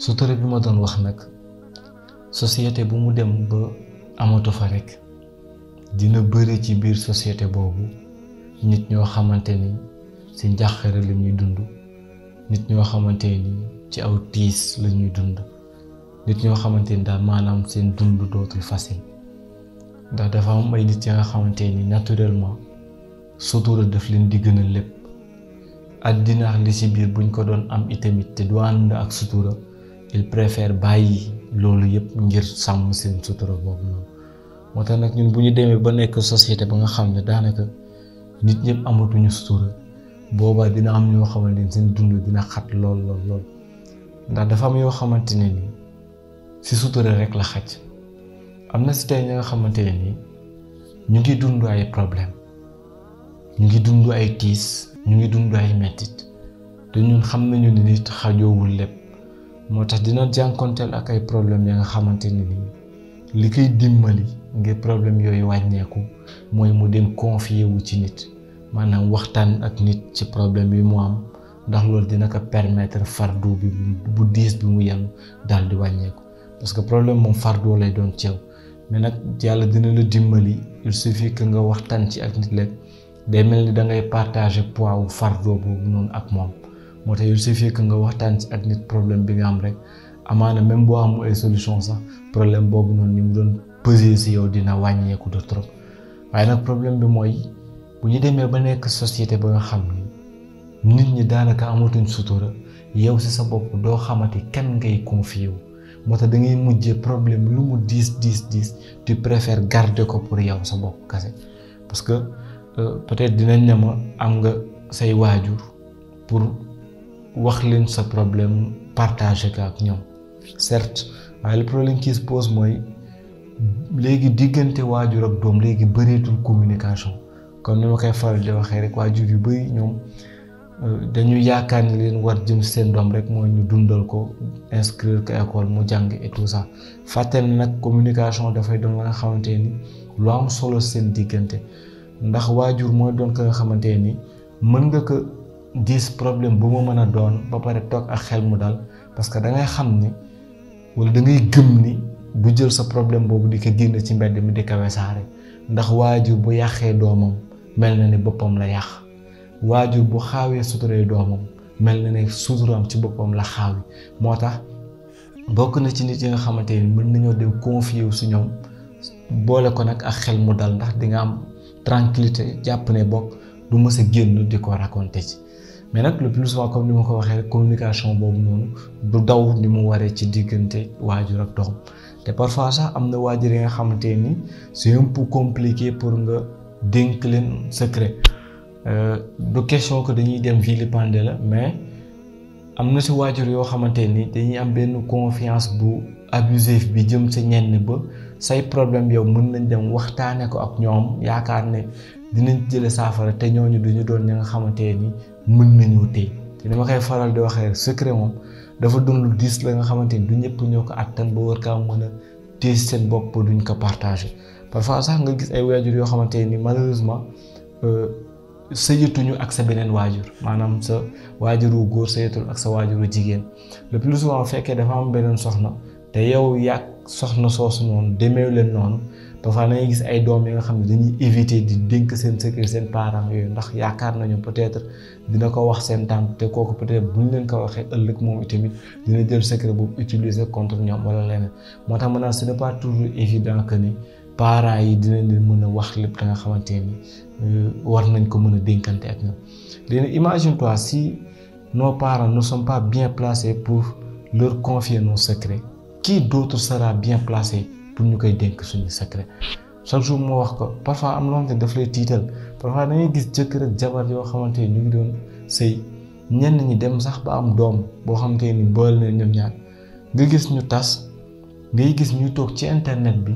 sutura bi ma doon wax nag société bu mu dem ba amatu fa rek dina bëri ci biir société boobu nit ñoo xamante ni ci njàqare la ñuy dund, nit ñoo xamante ni ci aw tiis la ñuy dund, nit ñoo xamante ni daal maanaam seen dund dootul facile. ndax dafa am ay nit ya nga xamante ni naturellement sutura daf leen di gën a lépp. àddina ak li ci biir buñ ko doon am itamit te du ànd ak sutura, il préfère bàyyi loolu yëpp ngir sàmm seen sutura boobu noonu. moo tax nag ñun bu ñu demee ba nekk société ba nga xam ne daanaka nit ñëpp amatuñu sutura, boobaa dina am ñoo xamante ni seen dund dina xat lool. ndax dafa am yoo xamante ne ni ci sutura rek la xaj. am na ci tey ñi nga xamante ne ni ñu ngi dund ay problème, ñu ngi dund ay tiis, ñu ngi dund ay mettit, te ñun xam nañu ni nit xajoowul lépp. moo tax dina jànkonteel ak ay problème ya nga xamante ne ni li koy dimbali ngir problème yooyu wàññeeku mooy mu dem confier wu ci nit, maanaam waxtaan ak nit ci problème yi mu am, ndax loolu dina ko permettre fardu bi bu diis bi mu yenu daal di wàññeeku. parce que problème moom fardu lay doon ci yow, mais nag yàlla dina la dimbali, il suffit que nga waxtaan ci ak nit rek day mel ni da ngay partager poids wu fardu boobu noonu ak moom. moo tax il suffit que nga waxtaan ci ak nit problème bi nga am rek, amaana même boo amul ay solution sax problème boobu noonu ni mu doon peser ci yow dina wàññeeku de trop. waaye nag problème bi mooy bu ñu demee ba nekk société ba nga xam ni nit ñi daanaka amatuñ sutura, yow ci sa bopp doo xamati kan ngay confier wu. moo tax da ngay mujjee problème lu mu diis tu préfères garder ko pour yow sa bopp kese. parce que peut-être dinañ ne ma am nga say waajur pour wax leen sa problème partager ko ak ñoom, certes, waaye le problème qui se pose mooy léegi diggante waajur ak doom léegi bëreetul communication. comme ni ma koy faral di waxee rek, waajur yu bëri ñoom dañu yaakaar ni leen war jëm seen doom rek mooy ñu dundal ko, inscrire ko école mu jàng et tout ça. fàtteel na nag communication dafay doon la nga xamante ni lu am solo seen diggante, ndax waajur mooy doon ko nga xamante ni mën nga ko diis problème bu ma mën a doon ba pare toog ak xel mu dal, parce que da ngay xam ni wala da ngay gëm ni du jël sa problème boobu di ko génn ci mbedd mi di ko wesaare. ndax waajur bu yàqee doomam mel na ni boppam la yàq, waajur bu xaawee suturee doomam mel na ne suturaam ci boppam la xaawi. moo tax bokk na ci nit yi nga xamante ni mën nañoo dem confier wu si ñoom, boole ko nag ak xel mu dal, ndax di nga am tranquillité jàpp ne bokk du mës a génn di ko raconter ci. mais nag le plus souvent comme ni ma ko waxee rek, communication boobu noonu du daw ni mu waree ci diggante waajur ak doom. te parfois sax am na waajur yi nga xamante ni c'est un peu compliqué pour nga dénk leen secret. du question que dañuy dem vilipender la, mais am na si waajur yoo xamante ni dañuy am benn confiance bu abusif bi jëm sa ñenn ba say problème yow mën nañ dem waxtaane ko ak ñoom, yaakaar ne dinañ jële saafara, te ñooñu duñu doon ñi nga xamante ni mën nañoo téye. te dama koy faral di waxee rek, secret moom dafa doon lu diis la nga xamante ni du ñëpp ñoo ko attan ba war kaa mën a téye seen bopp duñ ko partager. parfois sax nga gis ay waajur yoo xamante ni malheureusement sëyatuñu ak sa beneen waajur, maanaam sa waajuru góor sëyatul ak sa waajuru jigéen. le plus souvent fekkee dafa am beneen soxna te yow yàgg soxna soosu noonu demeewu leen noonu, parfois da ngay gis ay doom yi nga xam ne dañuy éviter di dénk seen secret seen parents yooyu, ndax yaakaar nañu peut-être dina ko wax seen tante, te kooku peut-être buñ leen ko waxee ëllëg moom itamit dina jël secret boobu utiliser contre ñoom wala leneen. moo tax maintenant ce n'est pas toujours évident que ni parents yi dinañ leen mën a wax lépp da nga xamante ni war nañ ko mën a dénkante ak ñoom. léegi imagine-toi si nos parents ne sont pas bien placés pour leur confier nos secrets, qui d'autre sera bien placé pour ñu koy dénk suñu secret. chaque jour moo wax ko, parfois am loo xam ne daf lay tiital. parfois da ngay gis jëkkër ak jabar yoo xamante ni ñu ngi doon sëy, ñenn ñi dem sax ba am doom boo xamante ni boole na ñoom ñaar, nga gis ñu tas, ngay gis ñuy toog ci internet bi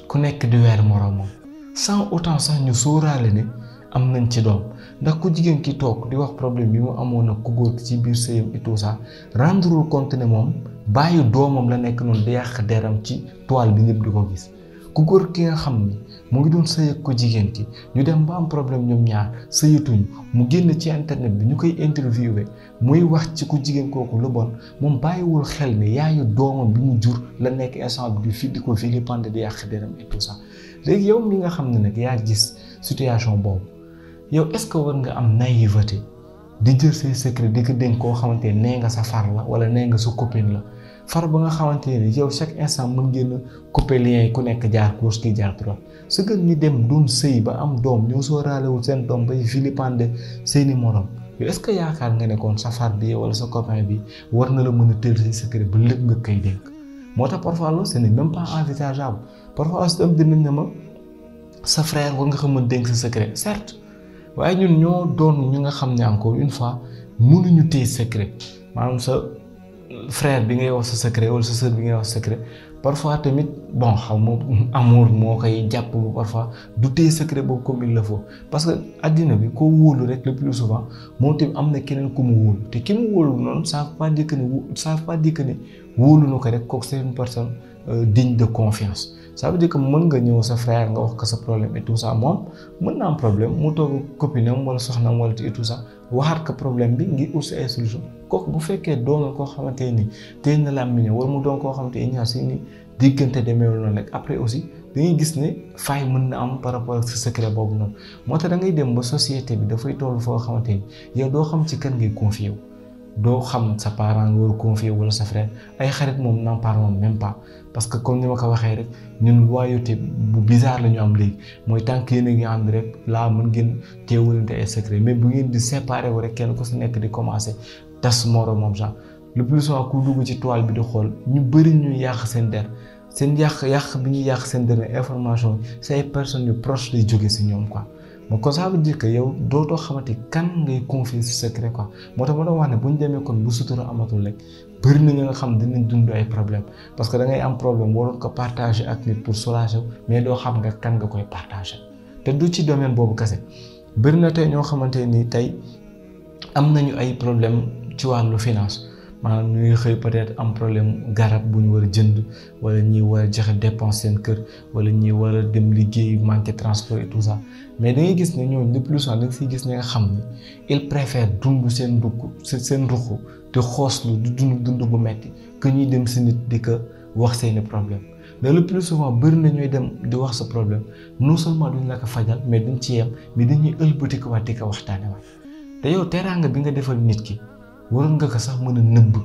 ku nekk di weer moroomam sans autant sax ñu sóoraale ne am nañ ci doom. ndax ku jigéen ki toog di wax problème bi mu amoon ak ku góor ci biir sëyam et tout ça, rendre compte ne moom bàyyi doomam la nekk noonu di yàq deram ci toile bi ñëpp di ko gis. ku góor ki nga xam ni mu ngi doon sëy ak ko jigéen ki ñu dem ba am problème ñoom ñaar sëyatuñu mu génn ci internet bi ñu koy interviewé muy wax ci ku jigéen kooku lu bon moom bàyyiwul xel ne yaayu doomam bi mu jur la nekk instant bi fii di ko vilipender di yàq deram et tout ça. léegi yow mi nga xam ne nag yaa gis situation boobu yow est-ce que war nga am naïveté di jël say secret di ko dénk koo xamante ne nee nga sa far la wala nee nga sa copine la far ba nga xamante ne yow chaque instant mën ngeen a couper lien yi ku nekk jaar gauche ki jaar droite su gën ñi dem doon sëy ba am doom ñoo sóoraalewul seen doom bay vilipender seeni morom yow est-ce que yaakaar nga ne kon sa far bi wala sa copain bi war na la mën a tël say secret ba lépp nga koy dénk moo tax parfois loolu ce n'est même pas envisageable parfois aussi tam dinañ ne ma sa frère war nga ko mën dénk sa secret certes waaye ñun ñoo doon ñu nga xam ne encore une fois mënuñu téye secret maanaam sa frère bi ngay wax sa secret wala sa sœur bi ngay wax sa secret parfois tamit bon xam nga amour moo koy jàpp bu parfois du téye secret boobu comme il le faut parce que addina bi koo wóolu rek le plus souvent moom tamit am na keneen ku mu wóolu te ki mu wóolu noonu ça veut pas dire que ne wóolu na ko rek kooku c'est une personne digne de confiance. Ça veut dire que mën nga ñëw sa frère nga wax ko sa problème et tout ça moom mën na am problème mu toog copinam wala soxnam wala et tout ça waxaat ko problème bi ngir aussi ay solution kooku bu fekkee doon koo xamante ni tey na la am wala mu doon koo xamante ni ñaar si ni diggante demeewul noonu rek après aussi dañuy gis ne faay mën na am par rapport ak sa secret boobu noonu moo tax da ngay dem ba société bi dafay toll foo xamante ni yow doo xam ci kan ngay confier wu doo xam sa parent nga war a confier wala sa frère ay xarit moom n'en parlons même pas parce que comme ni ma ko waxee rek ñun loyauté bu bizarre la ñu am léegi mooy tant que yéen a ngi ànd rek laa mën ngeen teewalante ay secret mais bu ngeen di séparer wu rek kenn ku si nekk di commencer tas moromam genre le plus souvent ku dugg ci toile bi di xool ñu bëri ñuy yàq seen der seen yàq bi ñuy yàq seen der information c'est ay personnes yu proches lay jóge si ñoom quoi. donc ça veut dire que yow dootoo xamante kan ngay confier si secret quoi moo tax ma doon wax ne bu ñu demee kon bu sutura amatul rek bëri na ñu nga xam dinañ dund ay problème parce que da ngay am problème waroon ko partager ak nit pour soulager mais doo xam nga kan nga koy partager te du ci domaine boobu kese bëri na tey ñoo xamante ni tey am nañu ay problème ci wàllu finance maanaam ñuy xëy peut-être am problème garab bu ñu war a jënd wala ñi war a joxe dépense seen kër wala ñi war a dem liggéey manqué transport et tout ça mais da ngay gis ne ñooñu le plus souvent da nga siy gis ne nga xam ni il préfère dund seen ruq te xooslu di dund bu metti que ñuy dem si nit di ko wax seeni problème mais le plus souvent bëri na ñooy dem di wax sa problème non seulement duñ la ko fajal mais duñ ci yem mais dañuy ëlbati ko waat di ko waxtaane waat te yow teraanga bi nga defal nit ki waroon nga ko sax mën a nëbb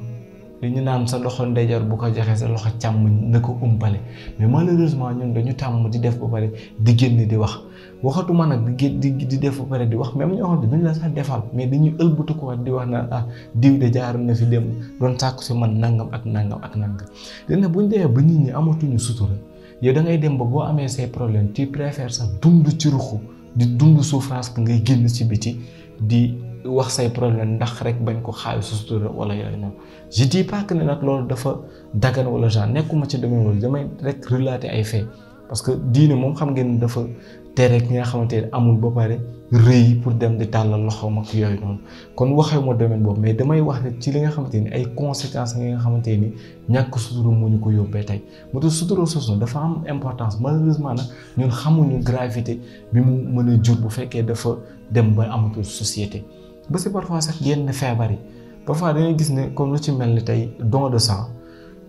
li ñu naan sa loxo ndeyjoor bu ko joxee sa loxo càmmoñ na ko umpale mais malheureusement ñun dañu tàmm di def ba pare di génn di wax waxatuma nag di def ba pare di wax même ñoo xam ne duñ la sax defal mais dañuy ëlbatu ko wax di wax naan diw de jaar na fi dem doon sàkku si man nangam ak nangam ak nangam dina buñ demee ba nit ñi amatuñu sutura yow da ngay dem ba boo amee say problème tu préfères sax dund ci ruxu di dund souffrance que ngay génn ci biti di wax say problème ndax rek bañ ko xaawi sa sutura wala yooyu noonu je dis pas que ne nag loolu dafa dagan wala genre nekkuma ci domaine wala damay rek relater ay faits parce que diine moom xam ngeen dafa tere ki nga xamante ne amul ba pare rëy pour dem di tàllal loxoom ak yooyu noonu kon waxee ma domaine boobu mais damay wax rek ci li nga xamante ni ay conséquences nga xamante ni ñàkk sutura moo ñu ko yóbbee tey moo tax sutura soosu dafa am importance malheureusement nag ñun xamuñu gravité bi mu mën a jur bu fekkee dafa dem ba amatul société ba si parfois sax yenn feebar yi parfois da ngay gis ne comme lu ci mel ni tey don de sang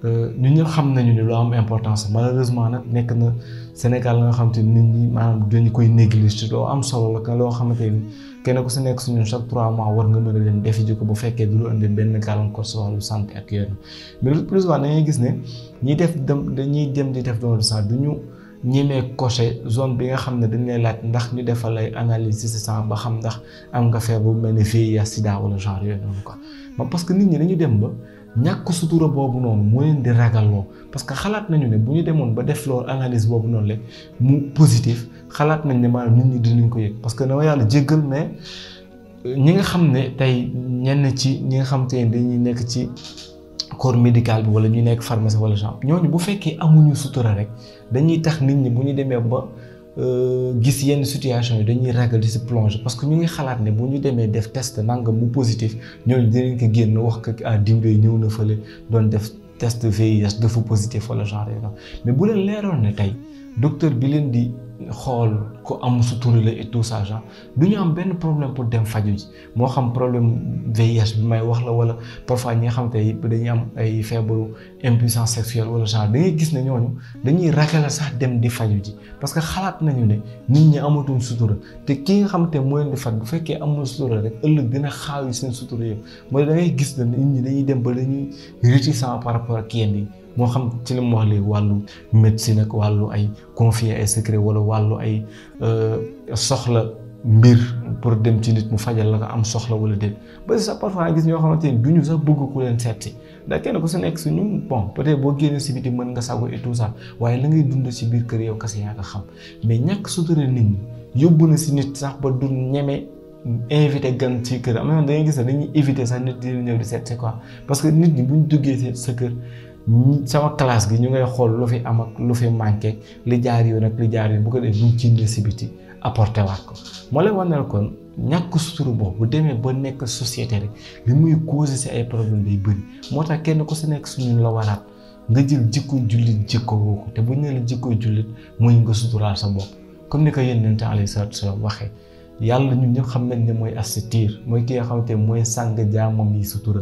ñun ñëpp xam nañu ne lu am importance malheureusement nag nekk na Sénégal nga xamante ni nit ñi maanaam dañu koy négliger loo am solo la loo xamante ni kenn ku si nekk suñu chaque 3 mois war nga mën a leen defi ji ko bu fekkee du lu indi benn gàllankoor si wàllu santé ak yooyu mais le plus souvent dañuy gis ne dañuy dem di def don de sang du ñu ñemee coché zone bi nga xam ne dañ lay laaj ndax ñu defal lay analyse ci sa sang ba xam ndax am nga feebar bu mel ne VIH sida wala genre yooyu noonu quoi parce que nit ñi dañu dem ba ñàkk sutura boobu noonu moo leen di ragalloo parce que xalaat nañu ne bu ñu demoon ba def loolu analyse boobu noonu rek mu positif xalaat nañ ne maanaam nit ñi dinañ ko yëg parce que dama yàlla jéggal mais ñi nga xam ne tey ñenn ci ñi nga xam te ne dañuy nekk ci corps médical bi wala ñu nekk pharmacie wala genre ñooñu bu fekkee amuñu sutura rek dañuy tax nit ñi bu ñu demee ba gis yenn situation yi dañuy ragal di si plonger parce que ñu ngi xalaat ne bu ñu demee def test nangam mu positif ñooñu dinañ ko génn wax ko diw de ñëw na fële doon def test VIH dafa positif wala genre yooyu mais bu leen leeroon ne tey docteur bi leen di xool ko am sutura la et tout ça genre du ñu am benn problème pour dem faju ji moo xam problème VIH bi may wax la wala parfois ñi nga xam te dañuy am ay feebaru impuissance sexuelle wala genre da ngay gis ne ñooñu dañuy ragal sax dem di faju ji parce que xalaat nañu ne nit ñi amatuñ sutura te ki nga xam te moo leen di faj bu fekkee amul sutura rek ëllëg dina xaawi seen sutura yëpp mooy da ngay gis ne nit ñi dañuy dem ba dañuy réticent par rapport ak yenn yi moo xam ci li mu wax léegi wàllu médecine ak wàllu ay confier ay secret wala wàllu ay soxla mbir pour dem ci nit mu fajal la nga am soxla wala déet ba sax parfois gis ñoo xamante ni du ñu sax bëgg ku leen seet si ndax kenn ku si nekk si ñun bon peut-être boo génnee si biti mën nga sago et tout ça waaye la ngay dund si biir kër yow kese yaa nga xam mais ñàkk sutura nit ñi yóbbu na si nit sax ba du ñeme invité gan ci kër am na da ngay gis ne dañuy éviter sax nit di ñëw di seet si quoi parce que nit ñi bu ñu duggee sa kër sama classe gi ñu ngay xool lu fi am ak lu fi manqué li jaar yoon ak li jaar yoon bu ko def buñ ci si biti apporté waat ko moo lay wan ne kon ñàkk sutura boobu bu demee ba nekk société rek li muy causé si ay problème day bëri moo tax kenn ku si nekk suñu la waraat nga jël jikko jullit jikko woo ko te bu ñu nee la jikko jullit mooy nga suturaal sa bopp comme ni ko Yonent alayhi salaatu wa salaam waxee yàlla ñun ñëpp xam nañ ne mooy as-Satiir mooy ki nga xamante mooy sàng jaamam yi sutura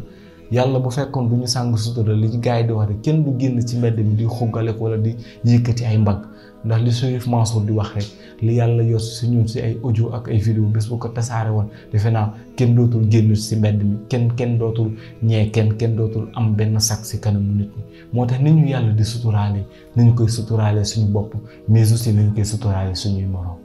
yàlla bu fekkoon du ñu sàng sutura li ñu gars yi di wax rek kenn du génn ci mbedd mi di xuggale ko wala di yëkkati ay mbagg ndax li Chérif Mansour di wax rek li yàlla yor si ñun si ay audio ak ay vidéo bés bu ko tasaare woon defe naa kenn dootul génn si mbedd mi kenn dootul ñee kenn dootul am benn sac si kanamu nit ñi moo tax ni ñu yàlla di suturaale nañu koy suturaale suñu bopp mais aussi nañu koy suturaale suñuy moroom